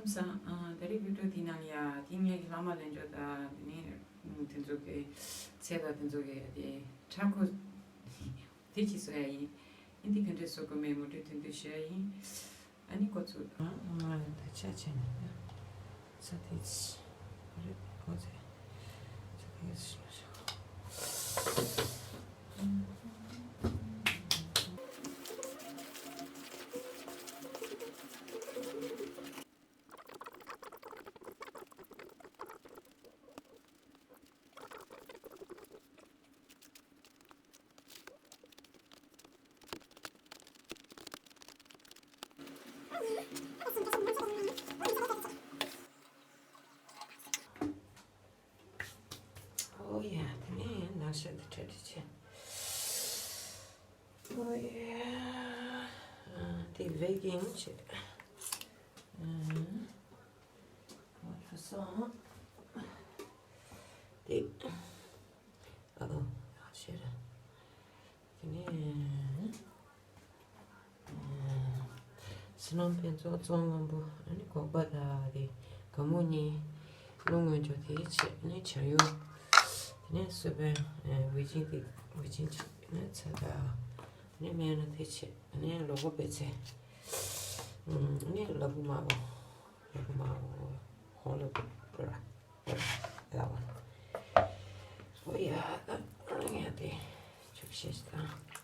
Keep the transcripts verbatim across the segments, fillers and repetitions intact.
སང་ཨ་ད་རེས་བི་ཌི་ཡོ་དེའི་ནང་ལ་ཡ་དེ་ངེད་ཀྱི་ལྷག་མ་ལེན་འཇོག་དང་དེ་ནས་དེ་ཚོ་གི་ཚད་དང་དེ་ཚོ་གི་དེ་ཁྲ་ཁོ་དེ་ཅིག་བཟོ་ཡ་ཡིན། ཨ་འདི་ག་འདྲས་བཟོ་དགོས་མེད་ངོ་སྤྲོད་ཏན་ཏན་ཞུ་ཡ་ཡིན། ཨ་ནི་ཁོ་ཚོ་ང་ད་ཆ་བྱས་ནས་ས་དེ་ཅི་རེད་ཁོ་ཚོས་ས་དེ་ཅི་ཞུ། ཨོ་ཡ། དེ་ནས་ནང་ཤ་དེ་ཁྲ་ཁྲི་བྱས། ཨོ་ཡ། དེ་བེ་གིན་བྱས། ཨོ་ལྷ་སོང་། དེ། ཨོ་ཡ་ཤེ་ར། དེ་ནས། བསོད་ནམས་ཕུན་ཚོགས་གཙང་སྔོན་པོ། ཨ་ནི་སྒོག་པ་དང་དེ་ག་མོ་གཉིས། རླུང་མངོན་སྦྱོར་དེ་བྱས་ནས་བྱ་ཡུ། དེ་ནས་སུ་བན་ཝི་ཅིང་དེ་ཝི་ཅིང་བྱས་ནས་ཚ་དང་། དེ་ནས་སྨན་སྣ་དེ་བྱས་ནས་ལོ་གོ་པེ་ཚེ། ཨ་ནི་ལ་ཕུག་མ་བོ། ལ་ཕུག་མ་བོ། ཧོ་ལ་ཕུག་ར་ར་ལ་བ། ཨོ་ཡ་ད་ཡ་དེ་ཆུ་ཤེས་དང་།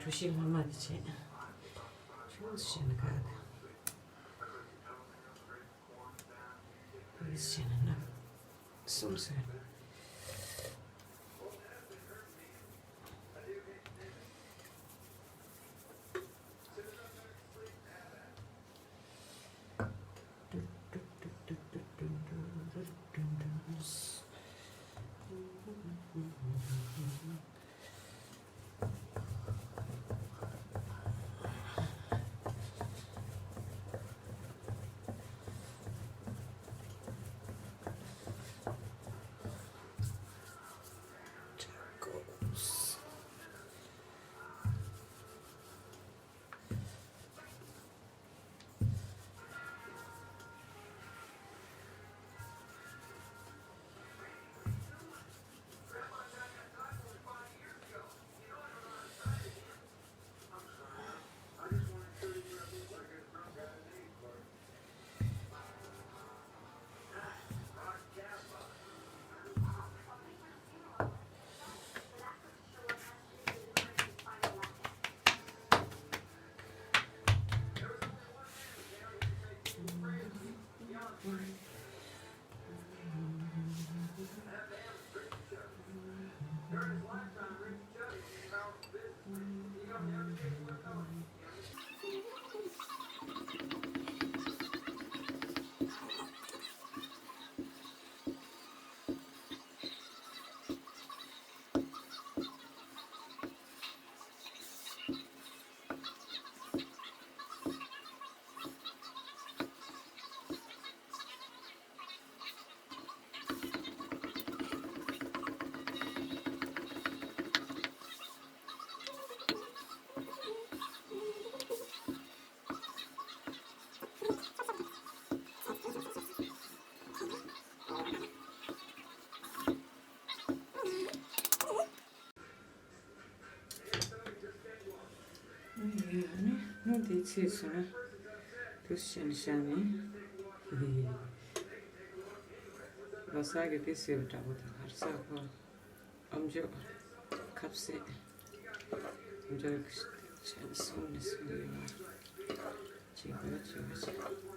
གྲོ་ཞིབ་ལྷག་མ་དེ་བྱས། ཆུ་བཞི་ནི་ག་དང་། དེ་བྱས་ན་ན་གསུམ་ཟེར། དེའི་ཚེས་སུ་ན་དུས་ཆེན་ཤ་ནི། ལོ་གསར་གྱི་དུས་ཟེར་བ་འདྲ་པོ་དང་ཧར་ས་ཁོ། ཨམ་ཅོག་ཁབ་སེ། ཨམ་ཅོག་ཆེན་སུ་ནི་སུ་ཡོད་ན། ཅི་གོ་ཅི་གོ་ཅི།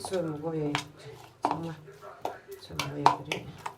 ཚོད་མི་དགོས་པའི་ཚང་མ་ཚོད་མི་དགོས་ཡག་གི་རེད།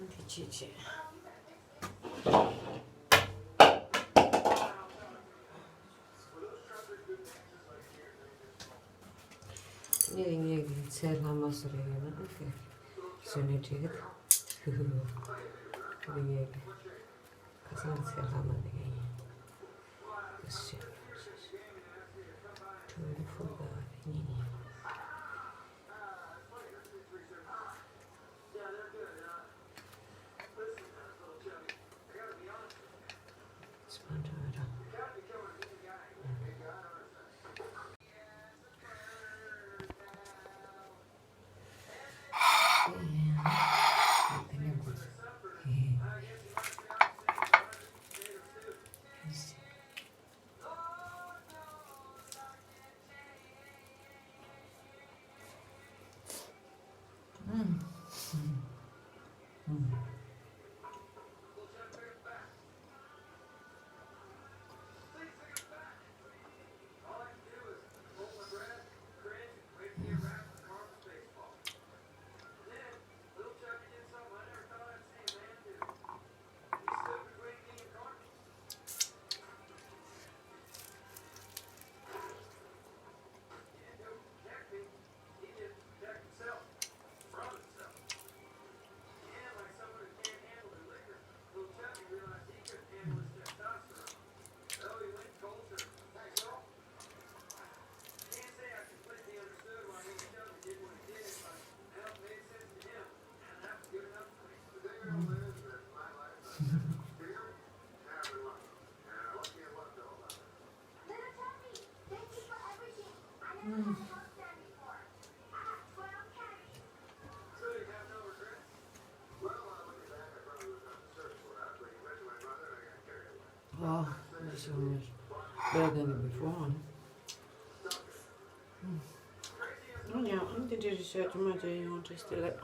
འདི་བྱེད་བྱེད། ངས་ངས་ཀྱི་ཚལ་ལྷ་མ་བཟོ་རེ་ཡོད་ན་ཨ་ཁེ་བཟོས་ནས་འགྲིག་གི་འདུག་ངས་ཀྱི་ཁ་སང་ཚལ་ལྷ་མ་འདི་ག་ཡིན། ཨ་ཤེ། ཁྲུང་ཕུ་ག་རེ་ཉིན་ཡིན། Oh, this one is better than the before one. Oh, yeah, I'm thinking you should, you might say you want to stay like.